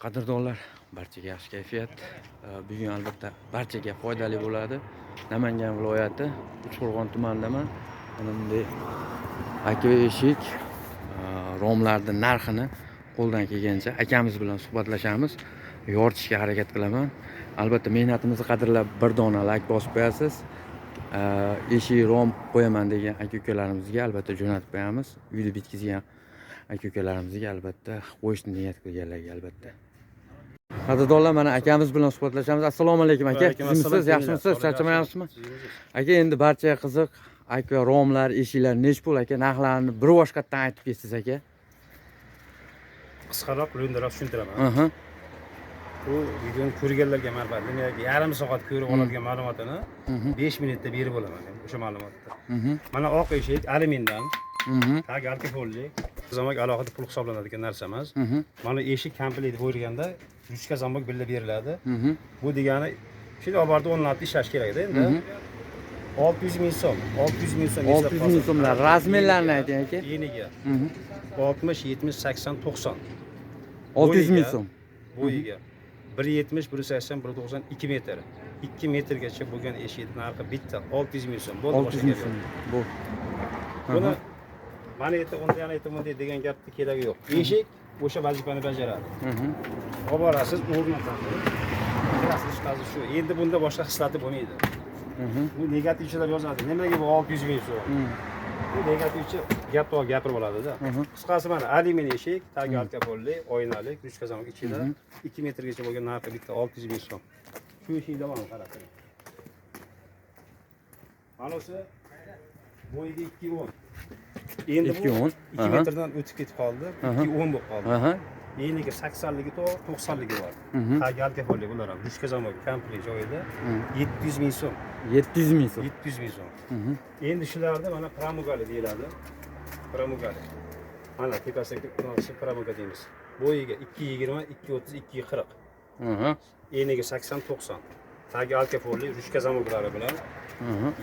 Qadrdonlar, barchaga yaxshi kayfiyat. Bugun albatta barchaga foydali bo'ladi. Namangan viloyati Uchqo'rg'on tumanidaman. Mana bunday aka eshik romlarni narxini qo'ldan kelgancha akamiz bilan suhbatlashamiz. Yoritishga harakat qilaman. Albatta mehnatimizni qadrlab bir dona layk bosib qo'yasiz. Eshik rom qo'yaman degan aka ukalarimizga albatta jo'natib qo'yamiz. Uyda bitkizgan aka ukalarimizga, albatta qo'yishni niyat qilganlarga albatta. Qadrdonlar, mana akamiz bilan suhbatlashamiz. Assalomu alaykum, aka. Alaykum assalom. Tuzukmisiz, yaxshimisiz, charchamayapsizmi? Aka, endi barchaga qiziq, aka, romlar, eshiklar nechi pul, aka? Narxlarini bir boshqatdan aytib ketsangiz, aka. Qisqaroq, lo'ndaroq tushuntiraman. Bu videoni ko'rganlarga manfaat. Demak, yarim soat ko'rib oladigan ma'lumotini 5 minutda berib bo'laman o'sha ma'lumotni. Mana, oq eshik alyumindan, tagi alkogollik, замок alohida pul hisoblanadigan narsa emas. Mana, eshik komplekt qo'yilganda ручка, замок birga beriladi. Bu degani shunday olib borib o'rnatib ishlash kerakda endi. 600 ming so'm, 600 ming so'm. 600 ming so'mlar. Размер larini ayting, aka. Eniga 60, 70, 80, 90. 600 ming so'm. Bo'yiga 1,70, 1,80, 1,90, 2 metr. 2 metrgacha bo'lgan eshikni narxi bitta 600 ming so'm bo'ldi. 600 Boshqa ming gap so'm yo'q. Bu. Buni mana yerda unday, ana yerda bunday degan gapni keragi yo'q. Eshik o'sha vazifani bajaradi. Olib borasiz, o'rnatasiz, kirasiz, chiqasiz, shu. Endi bunda boshqa xislati bo'lmaydi. Bu negativchilar yozadi, nimaga bu 600 ming so'm. Bu negativchi gap to'g'ri gapirib oladida. Qisqasi, mana, alyumin eshik, tagi alkopolli, oynali, ручка, замок ichida, 2 metrgacha bo'lgan narxi bitta 600 ming so'm. Shu eshikda mana, qarab turing. Mana o'sha bo'yiga 2,10. Endi bu 2,10, 2 metrdan o'tib ketib qoldi, 2,10 bo'lib qoldi. Eniga 80ligi, 90ligi bor. Tagi alkopolli bular ham, ручка, замок komplekt joyida, 700 ming so'm. 700 ming so'm. 700 ming so'm. Endi shularda mana прямоугольный deyiladi. Прямоугольный. Mana tepasidagi bunaqasi прямоугольный deymiz. Bo'yiga 2,20, 2,30, 2,40. Eniga 80, 90. Tagi alkopolli, ручка, замок lari bilan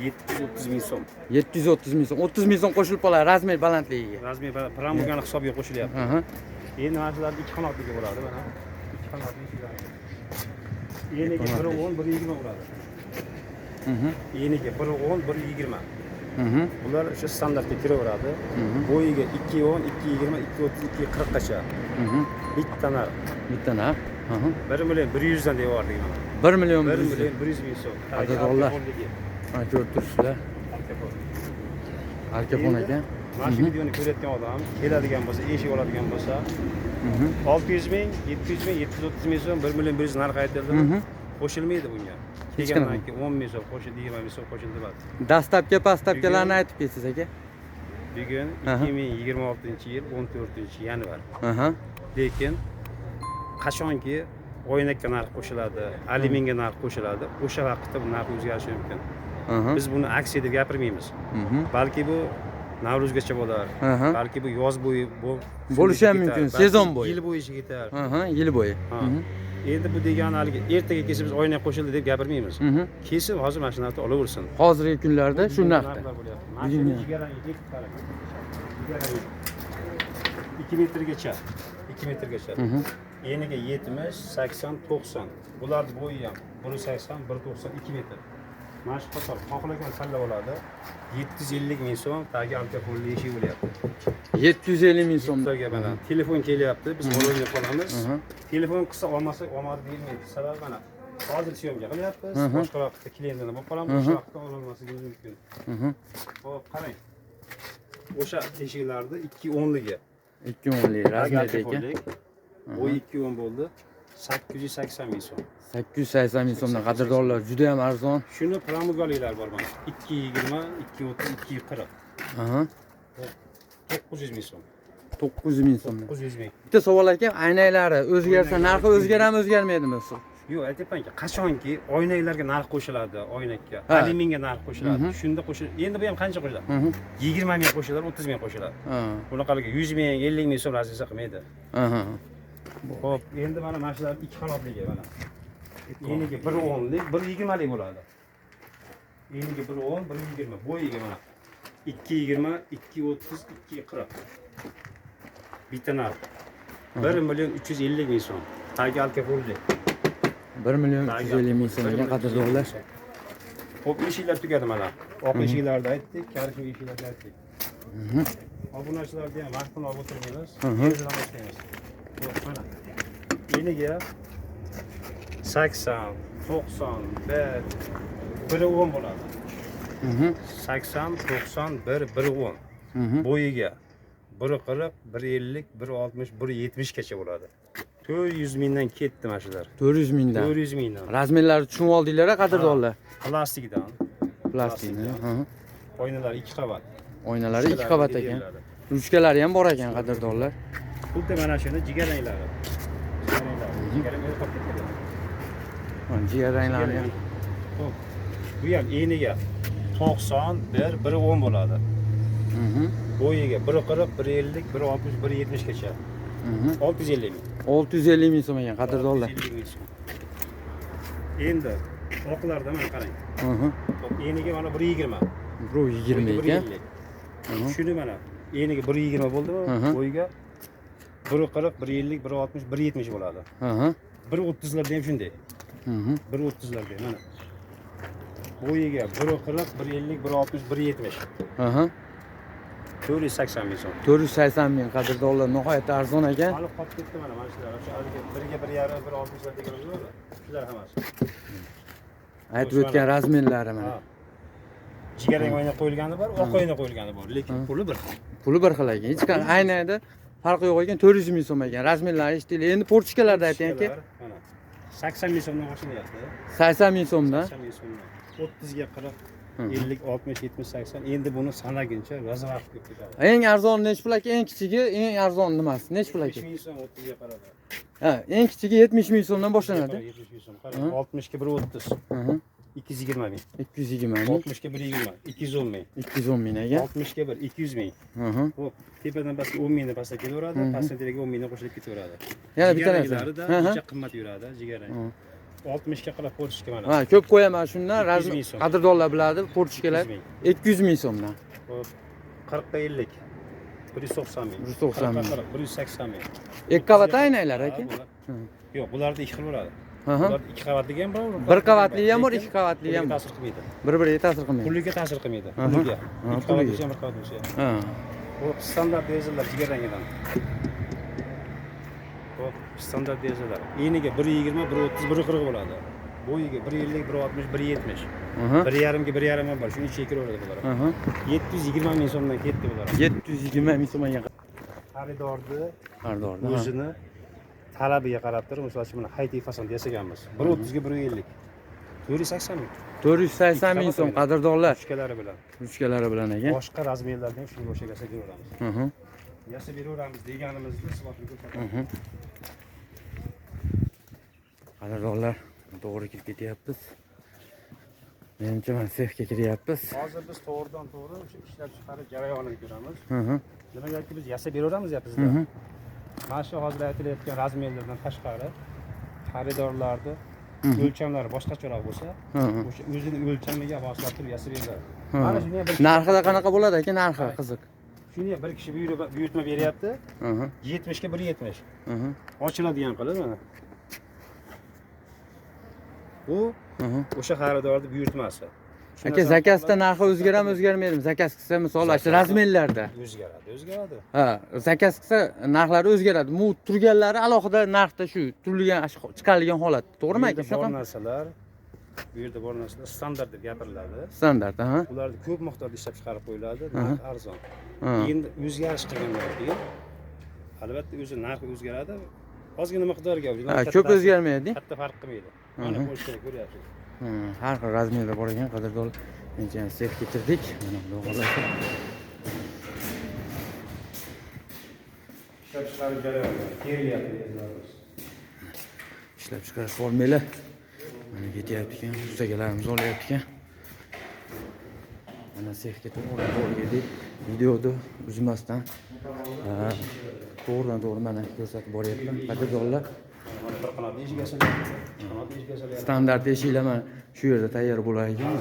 730 ming so'm. 730 ming so'm. 30 ming so'm qo'shilib qoladi размер balandligiga. Размер прямоугольный hisobiga qo'shilyapti. Endi mana shularni ikki qanotligi bo'ladi mana. Ikki qanotli eshiklar. Eniga 1,10, 1,20 bo'ladi. Eniga 1,10, 1,20. Bular o'sha standartga kiraveradi. Bo'yiga 2,10, 2,20, 2,30, 2,40 gacha. Bitta narx. Bitta narx. 1 million 100 dan deb yubordik mana. 1 million 1 100. million 100 ming so'm. Qadrdonlar. Alkoholligi. Mana, ko'rib turibsizlar. Alkogol. Alkapon Endi aka. mana shu videoni ko'rayotgan odam keladigan bo'lsa, eshik oladigan bo'lsa, 600 ming, 700 ming, 730 ming so'm, 1 million 100 narx aytildi. Qo'shilmaydi bunga. Hech Kelgandan qanaqa. keyin 10 ming so'm qo'shildi, 20 ming so'm qo'shildi deb. Доставка, поставка larni aytib ketsangiz, aka. Bugun 2026-yil 14 yanvar. Lekin qachonki oynakka narx qo'shiladi, alyuminga narx qo'shiladi, o'sha vaqtda bu narx o'zgarishi mumkin. Biz buni aksiya deb gapirmaymiz. Balki bu Navro'zgacha bo'lar. Balki bu yoz bo'yi bu Bo'lishi ham ketar, mumkin, balki sezon bo'yi. yil bo'yi ketar. Yil bo'yi. Ha. Endi bu degani haligi ertaga kelsa biz oynak qo'shildi deb gapirmaymiz. Kelsin, hozir mana shu narxda olaversin. Hozirgi kunlarda shu narxda. Narxlar bo'lyapti. Mana shuni jigarrang qarang. Jigarrang 2 metrgacha. 2 metrgacha. Eniga 70, 80, 90. Bularni bo'yi ham 1,80, 1,90, 2 metr. Mana shu qator xohlagan tanlab oladi. 750 ming so'm, tagi alkogolli eshik bo'lyapti. 750 ming so'm. Xitoyga mana telefon kelyapti, biz ololmay qolamiz. Telefon qilsa, olmasak, olmadi deyilmaydi. Sababi, mana, hozir съёмка qilyapmiz, boshqa vaqtda klientini bo'lib qolamiz, o'sha vaqtda ololmasligimiz mumkin. Xo'p, qarang. O'sha eshiklarni 2,10ligi. 2,10lik Tagi размер da aka. alkogollik. Bo'yi 2,10 bo'ldi. 880 ming so'm. 880 ming so'mdan, qadrdonlar, juda ham arzon. Shuni прямоугольный lar bor mana. 2,20, 2,30, 2,40. 900 ming so'm. 900 ming so'mdan. 900 ming. Bitta savol, aka, aynaklari o'zgarsa narxi o'zgaradimi, o'zgarmaydimi? Yo'q, aytyapmanki, qachonki oynaklarga narx qo'shiladi, oynakka, alyuminga narx qo'shiladi. Shunda qo'shiladi. Endi bu ham qancha qo'shiladi? 20 ming qo'shiladi, 30 ming qo'shiladi. Bunaqaligi 100 ming, 50 ming so'm разница qilmaydi. Xo'p, endi mana shular ikki qanotligi mana. Eniga 1,10lik, 1,20lik bo'ladi. Eniga 1,10, 1,20, bo'yiga mana 2,20, 2,30, 2,40. Bitta narx. 1 million 350 ming so'm. Tagi alkogolli. 1 million 350 ming so'm ekan qadrdonlar. Xo'p, eshiklar tugadi mana. Oq eshiklarni aytdik, karishma eshiklarni aytdik. Obunachilarni ham vaqtini olib o'tirmaymiz. Yerdan boshlaymiz. Xo'p, mana. Eniga 80, 90, 1, 1 10 bo'ladi. 80, 90, 1, 1 10. Bo'yiga 1.40, 1.50, 1.60, 1.70 gacha bo'ladi. 400 mingdan ketdi mana shular. 400 mingdan. 400 mingdan. Razmerlarni tushunib oldinglar qadrdonlar. Plastikdan. Plastikdan. Oynalar 2 qavat. Oynalari 2 qavat ekan. Ruchkalari ham bor ekan qadrdonlar. Xuddi mana shuni jigarranglari. Jigarrang o'zi qolib ketadi. Mana jigarranglari ham. Xo'p. Bu ham eniga 91, 1.10 bo'ladi. Bo'yiga 1.40, 1.50, 1.60, 1.70 gacha. 650 ming. 650 ming so'm ekan qadrdonlar. 650 ming so'm. Endi oqlarda mana qarang. Eniga mana 1.20. 1.20 ekan. Shuni mana eniga 1.20 bo'ldimi? Bo'yiga 1.40, 1.50, 1.60, 1.70 bo'ladi. 1.30larda ham shunday. 1.30larda mana. Bo'yiga 1.40, 1.50, 1.60, 1.70. 480 ming so'm. 480 ming qadrdonlar, nihoyatda arzon ekan. Hali qolib ketdi mana shular. O'sha haligi 1ga 1.5, 1.60 deganimiz bor. Shular hammasi. Aytib o'tgan razmerlari mana. Jigarrang oyna qo'yilgani bor, oq oyna qo'yilgani bor, lekin puli bir xil. Puli bir xil ekan. Hech qanday aynayda farqi yo'q ekan. 400 ming so'm ekan. Razmerlari eshitdinglar. Endi portishkalarda ayting aka. Mana 80 ming so'mdan boshlanyapti. 80 ming so'mdan. 80 ming so'mdan. 30 ga 40, 50, 60, 70, 80. Endi buni sanaguncha rosa vaqt ko'p ketadi. Eng arzon nech pul aka? Eng kichigi, eng arzon nimasi? Nech pul aka? 70 ming so'm 30 ga qaradi. Ha, eng kichigi 70 ming so'mdan boshlanadi. 70 ming so'm. Qarang, 60 ga 1.30. 220 ming. 220 ming. 60 ga 1.20, 210 ming. 210 ming ekan. 60 ga 1, 200 ming. Xo'p, tepadan pastga 10 mingdan pastga kelaveradi, pastdan tepaga 10 mingdan qo'shilib ketaveradi. Yana bitta narsa. Necha qimmat yuradi, jigarrang. 60 ga qilib portishka mana. Ha, ko'p qo'yaman shundan. Qadrdonlar biladi, portishkalar 200 ming so'mdan. Xo'p, 40 ga 50. 190 ming. 190 ming. 180 ming. Ikki qavat aynaylar aka. Yo'q, bularda ikki xil bo'ladi. Bular ikki qavatli ham bor, bir qavatli ham bor, ikki qavatli ham bor. Ta'sir qilmaydi. Bir-biriga ta'sir qilmaydi. Puliga ta'sir qilmaydi. Puliga. Ikki qavat bo'lsa ham, bir qavat bo'lsa ham. Bu standart derazalar jigarrangidan. Xo'p, standart derazalar. Eniga 1.20, 1.30, 1.40 bo'ladi. Bo'yiga 1.50, 1.60, 1.70. 1.5 ga 1.5 ham bor. Shuni ichiga kiraveradi bular. 720 ming so'mdan ketdi bular. 720 ming so'm ekan. Xaridorni o'zini talabiga qarab turib, misol uchun mana haytiy fason yasaganmiz. 1.30 ga 1.50. 480 ming. 480 ming so'm qadrdonlar. Ruchkalari bilan. Ruchkalari bilan ekan. Boshqa razmerlarda ham shunga o'xshab yasab beraveramiz. Yasab beraveramiz deganimizni isbotini ko'rsatamiz. Qadrdonlar, to'g'ri kirib ketyapmiz. Menimcha mana sexga kiryapmiz. Hozir biz to'g'ridan to'g'ri o'sha ishlab chiqarish jarayonini ko'ramiz. Nimagaki biz yasab beraveramiz deyapmiz-da. Mana shu hozir aytilayotgan razmerlardan tashqari xaridorlarni o'lchamlari boshqacharoq bo'lsa, o'sha o'zini o'lchamiga moslab turib yasab beriladi. Mana shuni ham bir narxida qanaqa bo'ladi aka? Narxi qiziq. Shuni ham bir kishi buyurtma beryapti. 70 ga 1.70. Ochiladigan qilib mana. Bu o'sha xaridorning buyurtmasi. Aka, zakazda narxi o'zgarami, o'zgarmaydimi? Zakaz qilsa, misol, shu razmerlarda o'zgaradi, o'zgaradi. Ha, zakaz qilsa narxlari o'zgaradi. Bu turganlari alohida narxda shu turilgan, chiqarilgan holat. To'g'rimi aka? Shunaqa narsalar, bu yerda bor narsalar standart deb gapiriladi. Standart, ha. Ularni ko'p miqdorda ishlab chiqarib qo'yiladi, narx arzon. Endi o'zgarish qilgandan keyin albatta o'zi narxi o'zgaradi. Ozgina miqdorga, ko'p o'zgarmaydi. Katta farq qilmaydi. Mana ko'rishga ko'ryapsiz. Har xil razmerda bor ekan qadrdonlar. Endi sexga kirdik. Mana xudo xohlasa. Ishlab chiqarish jarayoni terilyapti derazalarimiz. Ishlab chiqarish formeli mana ketyapti ekan, ustalarimiz olyapti ekan. Mana sexga to'g'ri to'g'ri keldik. Videoni uzmasdan to'g'ridan to'g'ri mana ko'rsatib boryapman. Qadrdonlar, bir qanot eshik yasalyapti, ikki qanot eshik yasalyapti. Standart eshiklar mana shu yerda tayyor bo'lar ekan.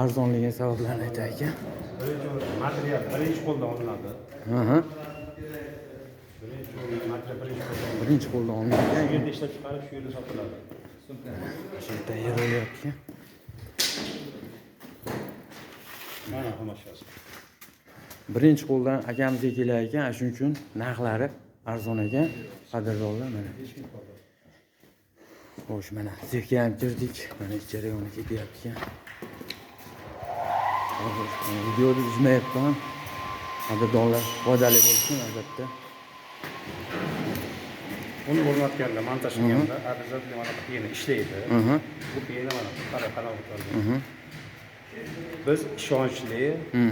Arzonligini sabablarini aytar ekan. Birinchi material birinchi qo'ldan olinadi. Birinchi Sotilgan material birinchi qo'ldan. Birinchi qo'ldan olingan. Shu yerda ishlab chiqarib, shu yerda sotiladi. Shu yerda yer olyapti ekan. Mana xomashyosi. Birinchi qo'ldan akamizga kelar ekan, shuning uchun narxlari arzon ekan. Qadrdonlar mana. Xo'sh, mana sexga ham kirdik. Mana ish jarayoni ketyapti ekan. Hozir videoni uzmayapman. Qadrdonlar, foydali bo'lsin albatta. Uni o'rnatganda, montaj qilganda обязательно mana bu piyani ishlaydi. Bu piyani mana qara qara o'tadi. Biz ishonchli,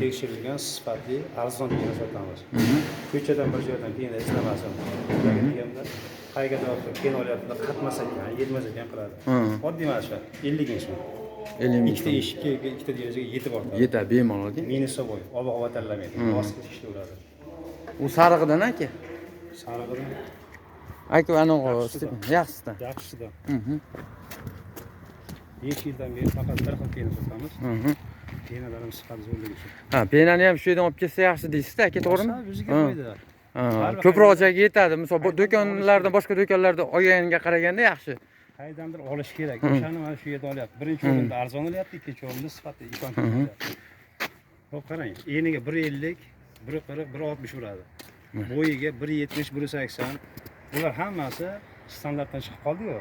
tekshirilgan, sifatli, arzon piyani sotamiz. Ko'chadan bir joydan piyani izlamasin. Deganda qayergadir piyani olyapti, qatmas ekan, yetmas ekan qiladi. Oddiy mana shu 50 ming so'm. 50 ming Ikkita so'm. eshikka, ikkita derazaga yetib ortadi. Yetadi bemalol. Минусовой, ob havo tanlamaydi. Bosqich ishlayveradi. U sarig'idan aka. Sarig'idan. Aka anavi yaxshisidan. Yaxshisidan. 5 yildan beri faqat bir xil piyani sotamiz. Piyanalarimiz sifati zo'rligi uchun. Ha, piyanani ham shu yerdan olib kelsa yaxshi deysiz-da, aka, to'g'rimi? Bizga foyda. Ko'proq joyga yetadi. Misol bu do'konlardan, boshqa do'konlarda olganga qaraganda yaxshi. Qaydandir olish kerak. O'shani mana shu yerda olyapti. Birinchi o'rinda arzon olyapti, ikkinchi o'rinda sifatli ishonchli olyapti. Xo'p, qarang, eniga 1.50, 1.40, 1.60 uradi. Bo'yiga 1.70, 1.80. Bular hammasi standartdan chiqib qoldi-yu.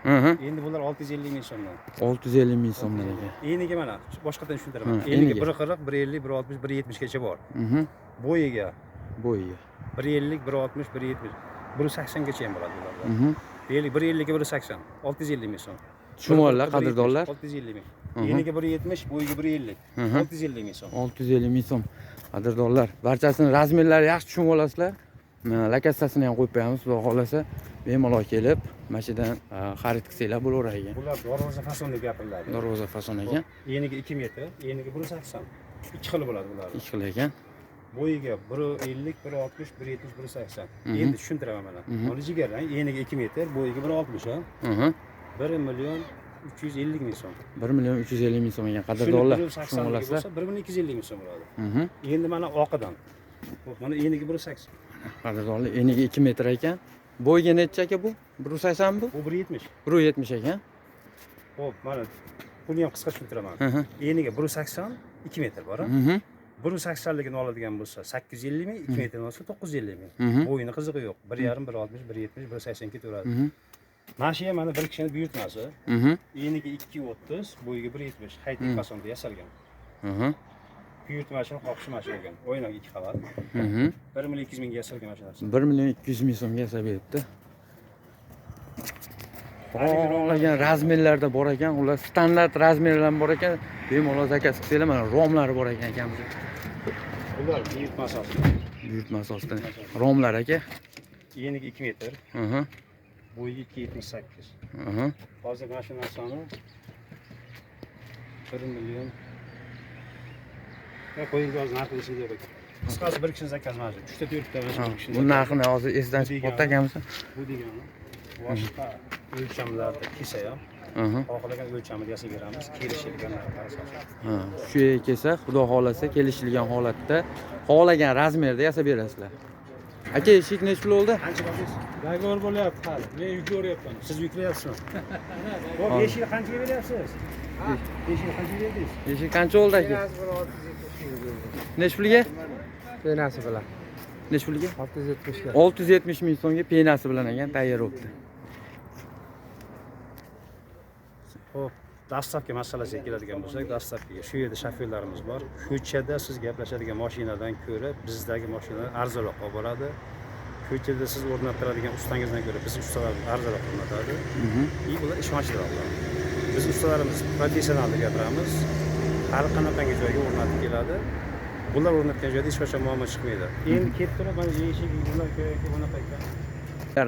Endi bular 650 ming so'mdan. 650 ming so'mdan ekan. Eniga mana boshqatdan tushuntiraman. Eniga 1.40, 1.50, 1.60, 1.70 gacha bor. Bo'yiga Bo'yiga 1.50, 1.60, 1.70, 1.80 gacha ham bo'ladi bularda. 1.50 ga 1.80, 650 ming so'm. Tushunvollar, qadrdonlar. 650 ming. Eniga 1.70, bo'yiga 1.50, 650 ming so'm. 650 ming so'm. Qadrdonlar, barchasini razmerlari yaxshi tushunib olasizlar. Lakassasini ham qo'yib qo'yamiz, xudo xohlasa bemalol kelib mana shu yerdan xarid qilsanglar bo'laverar ekan. Bular darvoza fason deb gapiriladi. Darvoza fason ekan. Eniga 2 metr, eniga 1.80. Ikki xil bo'ladi bular. Ikki xil ekan. Bo'yiga 1.50, 1.60, 1.70, 1.80. Endi tushuntiraman mana. Mana jigarrang eniga 2 metr, bo'yiga 1.60 ha. 1 million 350 ming so'm. 1 million 350 ming so'm ekan qadrdonlar. Tushunib olasizlar. 1 million 250 ming so'm bo'ladi. Endi mana oqidan. Mana eniga 1.80. Qadrdonlar, eniga 2 metr ekan. Bo'yiga necha aka bu? 1.80 bu? Bu 1.70. 1.70 ekan. Xo'p, mana buni ham qisqa tushuntiraman. Eniga 1.80, 2 metr bor. 1.80ligini oladigan bo'lsa 850 ming, 2 metrni olsa 950 ming. Bo'yini qizig'i yo'q. 1.5, 1.60, 1.70, 1.80 ketaveradi. Mana shu ham mana bir kishining buyurtmasi. Eniga 2.30, bo'yiga 1.70, haytek fasonda yasalgan. Buyurtmachini xohishi mana shu bo'lgan. O'ynoq 2 qavat. 1 million 200 mingga yasalgan mana shu narsa. 1 million 200 ming so'mga yasab beribdi. Xohlagan razmerlarda bor ekan, ular standart razmerlar bor ekan. Bemalol zakaz qilsanglar, mana romlari bor ekan akamizda. Bular buyurtma asosida. Buyurtma asosida. Romlar aka. Eniga 2 metr. Bo'yiga 2.78. Hozir mana shu narsani 1 million. Ya qo'ying, hozir narxi esimda yo'q ekan. Qisqasi bir kishining zakazi mana shu. 3ta 4ta mana shu bir kishining. Bu narxini hozir esdan chiqib qoldi akamizda. Bu degani boshqa o'lchamlarda kelsa ham xohlagan o'lchamida yasab beramiz, kelishilgan narxlar asosan. Ha, shu yerga kelsa, xudo xohlasa kelishilgan holatda xohlagan razmerda yasab berasizlar. Aka, eshik necha pul bo'ldi? Qancha bordingiz? Договор bo'lyapti hali. Men yuklayapman. Siz yuklayapsizmi? Xo'p, eshikni qanchaga beryapsiz? Eshikni qanchaga berdingiz? Eshik qancha bo'ldi aka? Necha pulga? Penasi bilan. Necha pulga? 670 ga. 670 ming so'mga penasi bilan ekan tayyor bo'libdi. Xo'p, dastlabki masalasiga keladigan bo'lsak, dastlabkiga shu yerda shofyorlarimiz bor. Ko'chada siz gaplashadigan mashinadan ko'ra bizdagi mashinalar arzonroq olib boradi. Ko'chada siz o'rnattiradigan ustangizdan ko'ra biz ustalarimiz arzonroq o'rnatadi. И ular ishonchliroq. Biz ustalarimiz professional deb gapiramiz. Har qanaqangi joyga o'rnatib keladi. Bular o'rnatgan joyda hech qachon muammo chiqmaydi. Endi kelib turib mana eshik bunaqa yoki bunaqa ekan.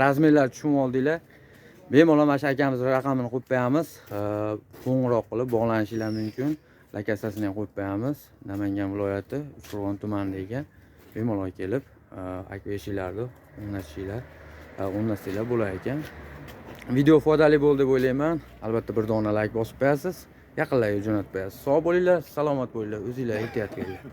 Razmerlar tushunib oldinglar. Bemalol mana shu akamiz raqamini qo'yib qo'yamiz. Qo'ng'iroq qilib bog'lanishinglar mumkin. Lakassasini ham qo'yib qo'yamiz. Namangan viloyati Uchqo'rg'on tumanida ekan. Bemalol kelib aka eshiklarni o'rnatishinglar bo'lar ekan. Video foydali bo'ldi deb o'ylayman. Albatta bir dona like bosib qo'yasiz, yaqinlarga jo'natib qo'yasiz. Sog' bo'linglar, salomat bo'linglar, o'zinglar ehtiyot qilinglar.